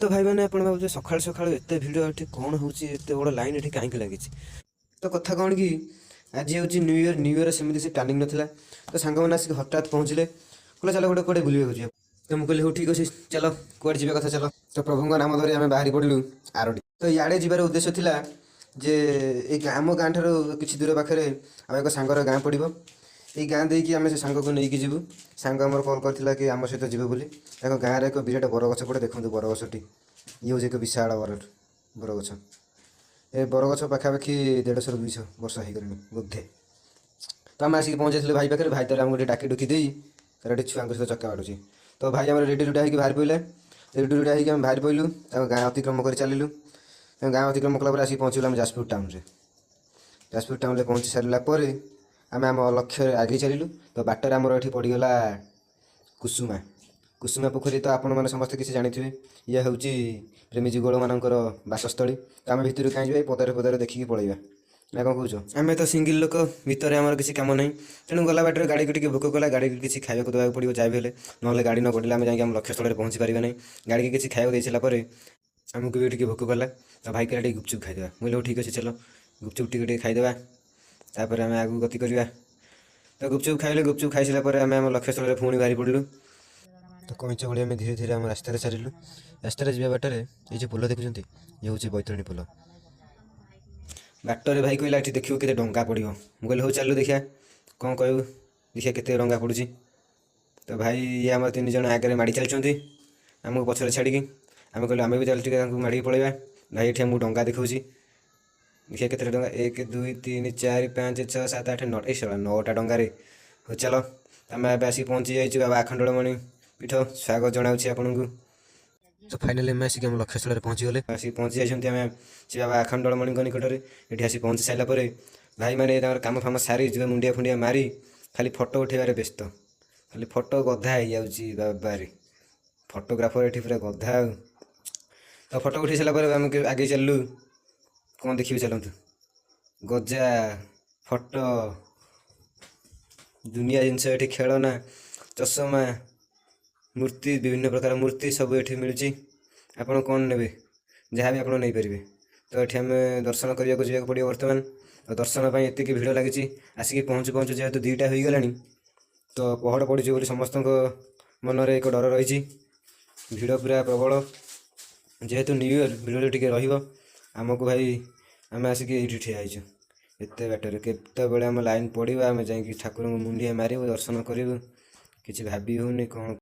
ତ ଭାଇମାନେ, ଆପଣ ଭାବୁଥିବେ ସକାଳୁ ସକାଳୁ ଏତେ ଭିଡ଼ ଏଠି କ'ଣ ହେଉଛି, ଏତେ ବଡ଼ ଲାଇନ୍ ଏଠି କାହିଁକି ଲାଗିଛି? ତ କଥା କ'ଣ କି, ଆଜି ହେଉଛି ନ୍ୟୁ ଇୟର୍। ନ୍ୟୁ ଇୟର୍ ସେମିତି ସେ ପ୍ଲାନିଂ ନଥିଲା। ତ ସାଙ୍ଗମାନେ ଆସିକି ହଠାତ୍ ପହଞ୍ଚିଲେ, କହିଲେ ଚାଲ ଗୋଟେ କୁଆଡ଼େ ବୁଲିବାକୁ ଯିବା। ତ ମୁଁ କହିଲି, ହଉ ଠିକ୍ ଅଛି, ଚାଲ, କୁଆଡ଼େ ଯିବା କଥା ଚାଲ। ତ ପ୍ରଭୁଙ୍କ ନାମ ଧରି ଆମେ ବାହାରି ପଡ଼ିଲୁ ଆରଡ଼ି। ତ ଇଆଡ଼େ ଯିବାର ଉଦ୍ଦେଶ୍ୟ ଥିଲା ଯେ ଏଇ ଆମ ଗାଁ ଠାରୁ କିଛି ଦୂର ପାଖରେ ଆଉ ଏକ ସାଙ୍ଗର ଗାଁ ପଡ଼ିବ। ଏଇ ଗାଁ ଦେଇକି ଆମେ ସେ ସାଙ୍ଗକୁ ନେଇକି ଯିବୁ। ସାଙ୍ଗ ଆମର କଲ୍ କରିଥିଲା କି ଆମ ସହିତ ଯିବ ବୋଲି। ତାଙ୍କ ଗାଁରେ ଏକ ବିରାଟ ବରଗଛ ପଡ଼େ। ଦେଖନ୍ତୁ ବରଗଛଟି, ଇଏ ହେଉଛି ଏକ ବିଶାଳ ବରଗଛ। ଏ ବରଗଛ ପାଖାପାଖି 150ରୁ 200 ବର୍ଷ ହେଇଗଲାଣି ବୋଧେ। ତ ଆମେ ଆସିକି ପହଞ୍ଚିଥିଲୁ ଭାଇ ପାଖରେ। ଭାଇ ତାର ଆମକୁ ଟିକେ ଡାକି ଡୁକି ଦେଇ ତାର ଏଠି ଛୁଆଙ୍କ ସହିତ ଚକା ବାଡ଼ୁଛି। ତ ଭାଇ ଆମର ରେଡ଼ି ରୁଡ଼ା ହେଇକି ବାହାରି ପଡ଼ିଲେ। ରେଡ଼ି ରୁଡ଼ା ହେଇକି ଆମେ ବାହାରି ପଡ଼ିଲୁ। ତାଙ୍କ ଗାଁ ଅତିକ୍ରମ କରି ଚାଲିଲୁ। ତାଙ୍କ ଗାଁ ଅତିକ୍ରମ କଲା ପରେ ଆସିକି ପହଞ୍ଚିଗଲୁ ଆମେ ଯାଜପୁର ଟାଉନରେ। ଯାଜପୁର ଟାଉନରେ ପହଞ୍ଚି ସାରିଲା ପରେ ଆମେ ଆମ ଲକ୍ଷ୍ୟରେ ଆଗେଇ ଚାଲିଲୁ। ତ ବାଟରେ ଆମର ଏଠି ପଡ଼ିଗଲା କୁସୁମା, କୁସୁମା ପୋଖରୀ। ତ ଆପଣମାନେ ସମସ୍ତେ କିଛି ଜାଣିଥିବେ, ଇଏ ହେଉଛି ପ୍ରେମୀ ଯୁଗଳମାନଙ୍କର ବାସସ୍ଥଳୀ। ତ ଆମେ ଭିତରକୁ କାହିଁ ଯିବା, ଏଇ ପଦାରେ ପଦାରେ ଦେଖିକି ପଳେଇବା ନା କ'ଣ କହୁଛ? ଆମେ ତ ସିଙ୍ଗିଲ୍ ଲୋକ, ଭିତରେ ଆମର କିଛି କାମ ନାହିଁ। ତେଣୁ ଗଲା ବାଟରେ ଗାଡ଼ିକୁ ଟିକେ ଭୋକ କଲା, ଗାଡ଼ିକୁ କିଛି ଖାଇବାକୁ ଦେବାକୁ ପଡ଼ିବ ଯାହା ବି ହେଲେ। ନହେଲେ ଗାଡ଼ି ନ ଗଡ଼ିଲେ ଆମେ ଯାଇକି ଆମ ଲକ୍ଷ୍ୟସ୍ଥଳରେ ପହଞ୍ଚି ପାରିବା ନାହିଁ। ଗାଡ଼ିକି କିଛି ଖାଇବାକୁ ଦେଇ ସାରିଲା ପରେ ଆମକୁ ବି ଟିକେ ଭୋକ କଲା। ତ ଭାଇ କହିଲା, ଟିକେ ଗୁପଚୁପ୍ ଖାଇଦେବା। ମୁଁ କହିଲି, ହଉ ଠିକ୍ ଅଛି, ଚାଲ ଗୁପଚୁପ୍ ଟିକେ ଟିକେ ଖାଇଦେବା, ତାପରେ ଆମେ ଆଗକୁ ଗତି କରିବା। ତ ଗୁପଚୁପ୍ ଖାଇଲେ। ଗୁପଚୁପ୍ ଖାଇସାରିଲା ପରେ ଆମେ ଆମ ଲକ୍ଷ୍ୟସ୍ଥଳରେ ପୁଣି ବାହାରି ପଡ଼ିଲୁ। ତ କଇଁଚ ଭଳି ଆମେ ଧୀରେ ଧୀରେ ଆମ ରାସ୍ତାରେ ଚାଲିଲୁ। ରାସ୍ତାରେ ଯିବା ବାଟରେ ଏଇ ଯେଉଁ ପୋଲ ଦେଖୁଛନ୍ତି, ଇଏ ହେଉଛି ବୈତରଣୀ ପୋଲ। ବାଟରେ ଭାଇ କହିଲା, ଏଠି ଦେଖିବୁ କେତେ ଡଙ୍ଗା ପଡ଼ିବ। ମୁଁ କହିଲି, ହଉ ଚାଲୁ ଦେଖିବା, କ'ଣ କହିବୁ, ଦେଖିବା କେତେ ଡଙ୍ଗା ପଡ଼ୁଛି। ତ ଭାଇ ଇଏ ଆମର ତିନି ଜଣ ଆଗରେ ମାଡ଼ି ଚାଲିଛନ୍ତି ଆମକୁ ପଛରେ ଛାଡ଼ିକି। ଆମେ କହିଲୁ, ଆମେ ବି ଚାଲୁ ଟିକେ ତାଙ୍କୁ ମାଡ଼ିକି ପଳେଇବା। ଭାଇ ଏଠି ଆମକୁ ଡଙ୍ଗା ଦେଖାଉଛି, ଦେଖିବା କେତେଟା ଡଙ୍ଗା। 1, 2, 3, 4, 5, 6, 7, 8, 9। ଏଇ ଶଳା, ନଅଟା ଡଙ୍ଗାରେ। ହଉ ଚାଲ, ଆମେ ଏବେ ଆସିକି ପହଞ୍ଚି ଯାଇଛୁ ବାବା ଆଖଣ୍ଡଳମଣି ପୀଠ। ସ୍ୱାଗତ ଜଣାଉଛି ଆପଣଙ୍କୁ। ତ ଫାଇନାଲି ଆମେ ଆସିକି ଆମ ଲକ୍ଷ୍ୟସ୍ଥଳରେ ପହଞ୍ଚିଗଲେ। ଆସିକି ପହଞ୍ଚି ଯାଇଛନ୍ତି ଆମେ ସେ ବାବା ଆଖଣ୍ଡଳମଣିଙ୍କ ନିକଟରେ। ଏଠି ଆସି ପହଞ୍ଚି ସାରିଲା ପରେ ଭାଇମାନେ ତାଙ୍କର କାମ ଫାମ ସାରି ଯିବେ, ମୁଣ୍ଡିଆ ଫୁଣ୍ଡିଆ ମାରି ଖାଲି ଫଟୋ ଉଠେଇବାରେ ବ୍ୟସ୍ତ। ଖାଲି ଫଟୋ ଗଧା ହେଇଯାଉଛି ବାବାରେ, ଫଟୋଗ୍ରାଫର ଏଠି ପୁରା ଗଧା। ଆଉ ତ ଫଟୋ ଉଠେଇ ସାରିଲା ପରେ ଆମେ ଆଗେଇ ଚାଲିଲୁ। କ'ଣ ଦେଖିବେ ଚାଲନ୍ତୁ। ଗଜା, ଫଟୋ, ଦୁନିଆ ଜିନିଷ ଏଠି, ଖେଳନା, ଚଷମା, ମୂର୍ତ୍ତି, ବିଭିନ୍ନ ପ୍ରକାର ମୂର୍ତ୍ତି ସବୁ ଏଠି ମିଳୁଛି। ଆପଣ କ'ଣ ନେବେ, ଯାହା ବି ଆପଣ ନେଇପାରିବେ। ତ ଏଠି ଆମେ ଦର୍ଶନ କରିବାକୁ ଯିବାକୁ ପଡ଼ିବ ବର୍ତ୍ତମାନ। ଆଉ ଦର୍ଶନ ପାଇଁ ଏତିକି ଭିଡ଼ ଲାଗିଛି। ଆସିକି ପହଞ୍ଚୁ ପହଞ୍ଚୁ ଯେହେତୁ 2ଟା ହୋଇଗଲାଣି, ତ ପହଡ଼ ପଡ଼ିଯିବ ବୋଲି ସମସ୍ତଙ୍କ ମନରେ ଏକ ଡର ରହିଛି। ଭିଡ଼ ପୁରା ପ୍ରବଳ। ଯେହେତୁ ନ୍ୟୁ ଇୟର୍, ଭିଡ଼ ଟିକେ ରହିବ। ଆମକୁ ଭାଇ, ଆମେ ଆସିକି ଏଇଠି ଠିଆ ହେଇଛୁ ଏତେ ବାଟରେ। କେତେବେଳେ ଆମ ଲାଇନ୍ ପଡ଼ିବ, ଆମେ ଯାଇକି ଠାକୁରଙ୍କୁ ମୁଣ୍ଡିଆ ମାରିବୁ, ଦର୍ଶନ କରିବୁ, କିଛି ଭାବି ହେଉନି କ'ଣ।